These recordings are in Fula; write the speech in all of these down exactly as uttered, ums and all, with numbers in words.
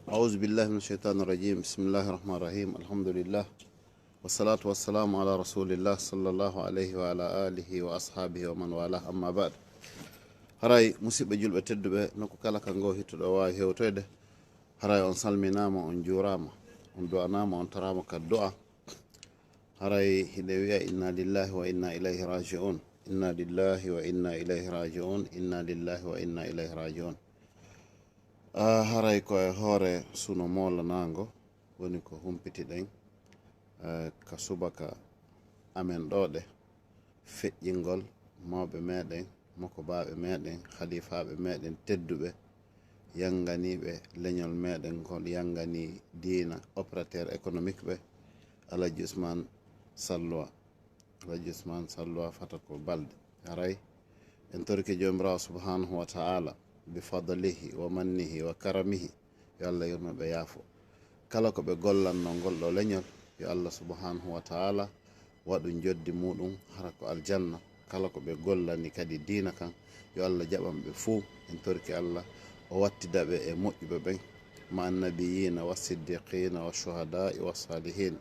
أعوذ بالله من الشيطان الرجيم. بسم الله الرحمن الرحيم. الحمد لله. والصلاة والسلام على رسول الله صلى الله عليه وعلى آله وأصحابه ومن والاه. أما بعد. Haray musidɓe julɓe tedduɓe, nokku kala ka ngo hittuɗo waawi hewtoyde. Haray on salminaama, on juuraama, on du'anaama, on taraama ka du'a. Haray hiɗe wiya inna lillahi wa inna ilayhi raji'un. Inna lillahi wa inna ilayhi raji'un. Inna lillahi wa inna ilayhi raji'un. Ah, haray ko e hoore suno moolanaango woni ko humpitiɗen, eh, ka subaka amen ɗo ɗe, feƴƴingol mawɓe meɗen, mokobaaɓe meɗen, halifaaɓe meɗen tedduɓe, yanganiiɓe leñol meɗen, kon yangani diina, opérateur économique ɓe, Alhaji Usman Salluwa. Alhaji Usman Salluwa fata ko balɗe. Haray en torike Joomiraawo subhanahu wa ta'ala bi fadlihi wa mannihi wa karamihi, yo Allah yurmo ɓe, yaafo. Kala ko ɓe gollanno ngol ɗo leñol, yo Allah subhanahu wa ta'ala waɗu joddi muɗum hara ko aljanna. Kala ko ɓe gollani kadi diina kan, yo Allah jaɓan ɓe fuu. En torike Allah o wattida ɓe e moƴƴuɓe ɓen, ma annabiyina wa siddiqina wa shuhada'i wa salihin,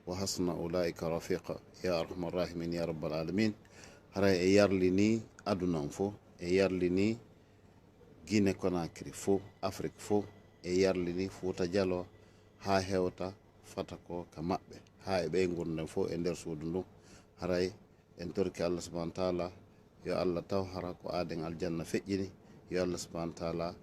wa hasuna ulaika rafiqa. Ya arhamar rahimin, ya rabbal alamin. Haray e yarlini aduna on fof, e yarlini Guinée Conakry fof, Afrique fof, e yarlini Fuuta Jaloo, haa hewta fata ko ka maɓɓe, haa e ɓeynguure nden fof e nder suudu ndun. Haray en torike Allah subhanahu wa ta'ala, yo Allah taw hara ko aaden aljanna feƴƴini, yo Allah subhanahu wa ta'ala,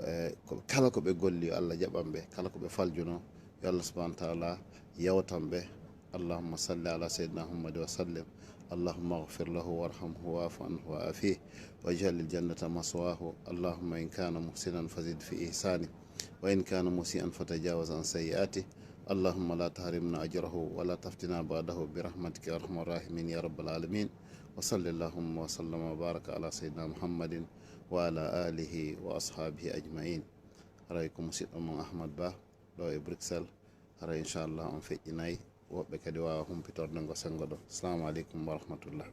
eh, ko, kala ko ɓe golli, yo Allah jaɓan ɓe, kala ko ɓe faljuno, yo Allah subhanahu wa ta'ala yawtan ɓe. اللهم صل على سيدنا محمد وسلم. اللهم اغفر له وارحمه واعف عنه وعافيه واجعل الجنة مثواه. اللهم إن كان محسنا فزد في إحسانه، وإن كان مسيئا فتجاوز عن سيئاته. اللهم لا تحرمنا أجره ولا تفتنا بعده برحمتك يا أرحم الراحمين يا رب العالمين. وصل اللهم وسلم وبارك على سيدنا محمد وعلى آله وأصحابه أجمعين. Haray ko musiɗɗo mon Ahmad Ba ɗo e Bruxelles. Haray inchallah on feƴƴinay, woɓɓe kadi waawa humpitorde ngo senngo ɗo. Assalamu aleykum wa rahmatullah.